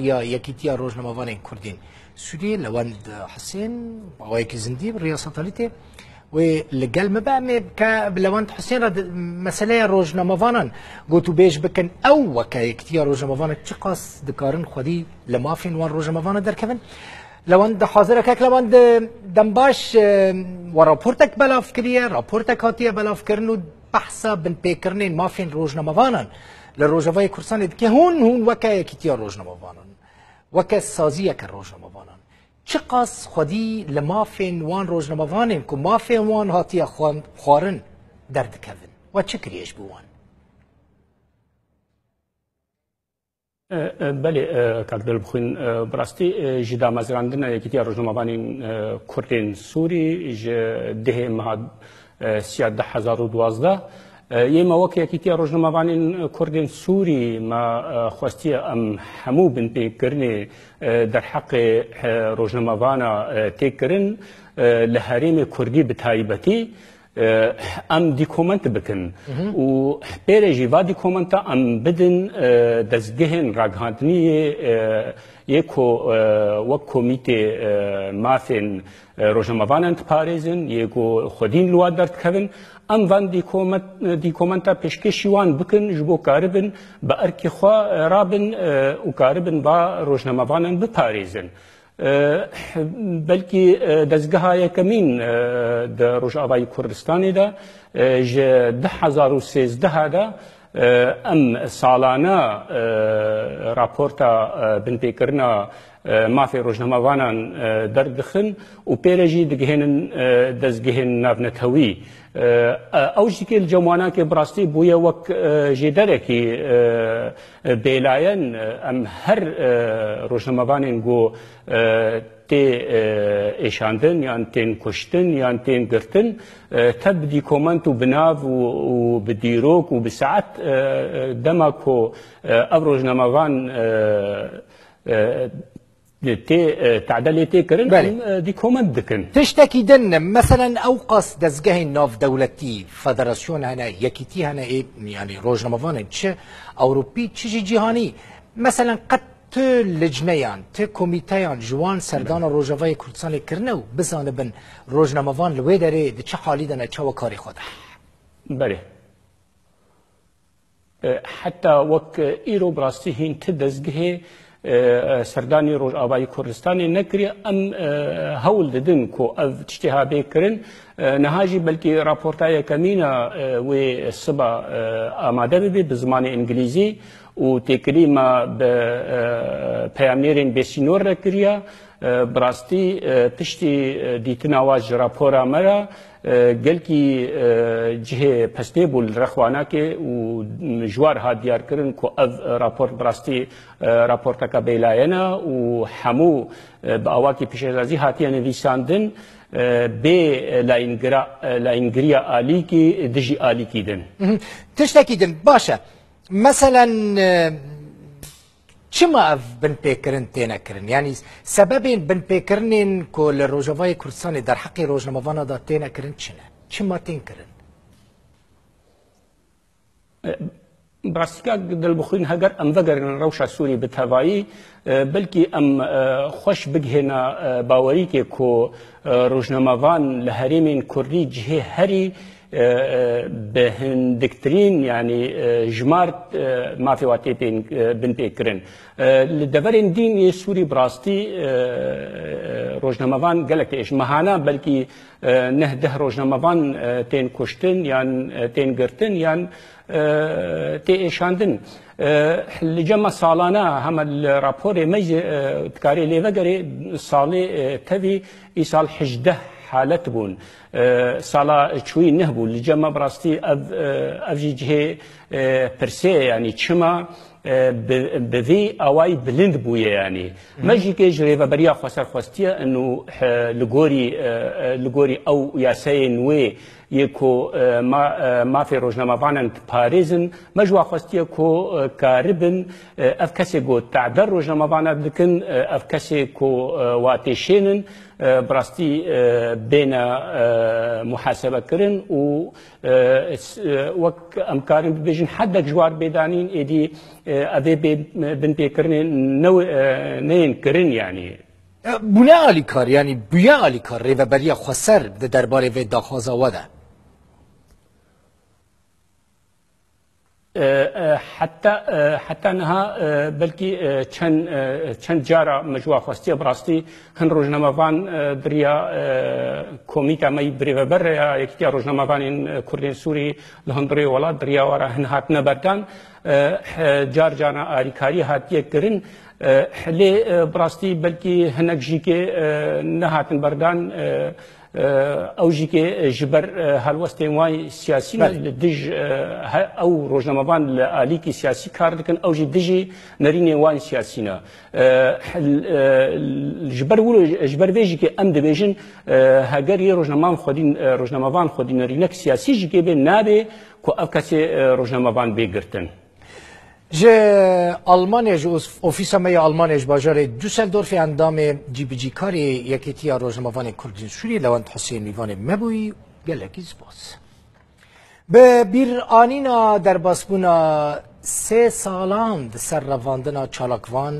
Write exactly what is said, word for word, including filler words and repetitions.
ya Yekîtiya Rojnamevanên Kurdên Sûriyê Lewend Husên, awayekî zindî bi rêya satelîtê wê li gel me be. Em ê ke bi Lewend Husên re di, meseleya rojnamevanan gotûbêj bikin. Ew weke Yekîtiya Rojnamevanan çiqas dikarin xwedî li mafên wan rojnamevanan derkevin? Lewend hazir e, kek Lewend, dem baş, e, we raportek belav kiriye, raportek hatiye belavkirin û behsa binpêkirinên mafên rojnamevanan li Rojavayê Kurdistanê dike. Hûn, hûn weke Yekîtiya Rojnamevanan, weke saziyeke rojnamevanan, çiqas xwedî li mafên wan rojnamevanên ku mafên wan hatiye xwan-, xwarin derdikevin? We çi kiriye ji bo wan? E, e, belê, e, kak Dilbixwîn, e, bi rastî, e, ji damezrandina Yekîtiya Rojnamevanên, e, Kurdên Sûrî ji dehê meha, e, siya du hezar û duwazdeh, e, yê me wek Yekîtiya Rojnamevanên Kurdên Sûrî me, e, xwestiye em hemû binpêkirinê, e, derheqê, e, rojnamevana, e, tê kirin, e, li herêmê Kurdî bi taybetî, e, em dîkoment bikin. Û pêre jî va dîkomenta em bidin, e, dezgehên ragihandiniyê, e, yê ku, e, wek komîtê, e, mafên, e, rojnamevanan diparêzin, yê ku xwedîn li wan derdikevin, em van dîkoment-, dîkomenta pêşkêşî wan bikin, ji bo karibin bi erkê xwe, e, rabin, e, û karibin va rojnamevanan biparêzin. E, belkî, e, dezgeha yekemîn, e, di Rojavayî Kurdistanê de, e, ji du hezar û sêzdeh de, e, em salane, e, raporta, e, binpêkirina, e, mafê rojnamevanan, e, derdixin û pêre jî digihênin, e, dezgehên navnetewî. E, e, ew jî ke li cem wana ke bi rastî bûye wek, e, jêderekî, e, bêlayen, e, em her, e, rojnamevanên ku, e, tê, e, êşandin yan tên kuştin yan tên girtin, e, te bi dîkoment û bi nav û, û bi dîrok û bi saet, e, e, dema ku, e, ev rojnamevan, e, e, tê, e, tadilê tê kirin, Belê. em, e, dîkoment dikin. Tiştekî din, meselen, ew qas dezgehên navdewletî, federasyon hene, yekîtî hene, ê, yanî rojnamevanên çi Ewropî, çi jî cîhanî, meselen, qet tu licneyan, tu komîteyan ji wan serdana Rojavayê Kurdistanê kirine û bizanibin rojnamevan li wê derê di çi halî de ne, çawa karê xwe dike? Belê. E, heta wek, e, îro bi rastî hîn ti dezgehê, e, e, serdanî Rojavayî Kurdistanê nekiriye. Em, e, hewl didin ku ev tiştê ha bê kirin. E, niha jî belkî raporta yekemîn a, e, wê siba, e, amade bibe bi zimanê îngilîzî û têkilî me bi, e, peyamnêrên bêsînor re kiriye. E, bi rastî, e, piştî, e, dîtina wa ji rapora me re, e, gelkî, e, cihê pesnê bû li rexwanakê û ji war hat diyarkirin ku ev, e, raport bi rastî, e, raporteke bêlayen e û hemû, e, bi awakî pêşerêzî hatiye nivîsandin, e, bê layîngira-, e, layîngiriya alîkî dijî alîkî din. Mhm. Tiştekî din, baş e. Meselen, e, çima ev binpêkirin têne kirin? Yanî sebebên binpêkirinên ku li Rojavayê Kurdistanê derheqê rojnamevana de têne kirin çi ne? Çima tên kirin? E, bi rastî kak Dilbixwîn, heger em vegerin rewşa Sûrî bi tevayî, e, belkî em, e, xweş bigihêne, e, bawerîkê ku, e, rojnamevan li herêmên Kurdî cihê herî, e, e, bi hindiktirîn, yanî, e, jimar, e, mafê wa tê pên-, e, binpêkirin. E, li deverên dîn yê Sûrî bi rastî, e, e, rojnamevan gelek tê êş-, mehana belkî, e, neh deh rojnamevan, e, tên kuştin yan, e, tên girtin yan, e, tê êşandin. E, li cem me salane hema li raporê me jî, e, dikarê lê vegerê salê, e, tevî îsal hejdeh halet bûn. E, sala çûyî neh bû. Li cem me bi rastî ev, e, ev jî cihê, e, pirsê ye, yanî çima, e, bi, bi vî awayî bilind bûye yanî. Hı hı. Me jî kê ji Rêveberiya Xweser xwestiye û, e, li gorî, e, e, li gorî ew yasayên wê yê ku, e, ma-, e, mafê rojnamevanan diparêzin. Me ji wan xwestiye ku, e, karibin, e, ev kesê ku tehdê rojnamevana dikin, e, ev kesê ku, e, wa têşênin, e, bi rastî, e, bêne, e, muhasebe kirin û, e, s-, e, wek em karin bibêjin, hedek ji war bêdanîn êdî, e, evê bê-, binpêkirinê ne-, e, neyên kirin, yanî. E, bûne alîkar, yanî bûye alîkar Rêveberiya Xweser di derbarê vê daxwaza we de? E, e, heta, e, heta niha, e, belkî, e, çend, e, çend cara me ji wan xwestiye, bi rastî hin rojnamevan, e, di riya, e, komîta me yî birêveber ya Yekîtiya Rojnamevanên, e, Kurdên Sûrî li hundirê welat di riya we re hin hatine berdan. E, he-, car carna alîkarî hatiye kirin. E, lê, e, bi rastî belkî hinek jî kê, e, nehatin berdan, e, e, ew jî kê, e, ji ber, e, helwestên wan siyasî ne, Belê. li dij, e, he-, ew rojnamevan li alîkî siyasî kar dikin, ew jî dijî nerînên wan siyasî ne. E, he-, e, ji ber wilo, ji ber vê jî kê em dibêjin, e, heger yê rojnamevan xwedî, e, rojnamevan xwedî nerînek siyasî jî kê bê, nabê ku ev kesê, e, rojnamevan bê girtin. Ji Almanya, ji os-, ofîsa me ya Almanya ji bajarê Düsseldorfê endamê cîbicîkarê Yekîtiya Rojnamevanê Kurdên Sûriyê Lewent Husên mîvanê me bûyî, gelekî spas. Bi bîranîna derbasbûna sê salan di ser revandina çalakvan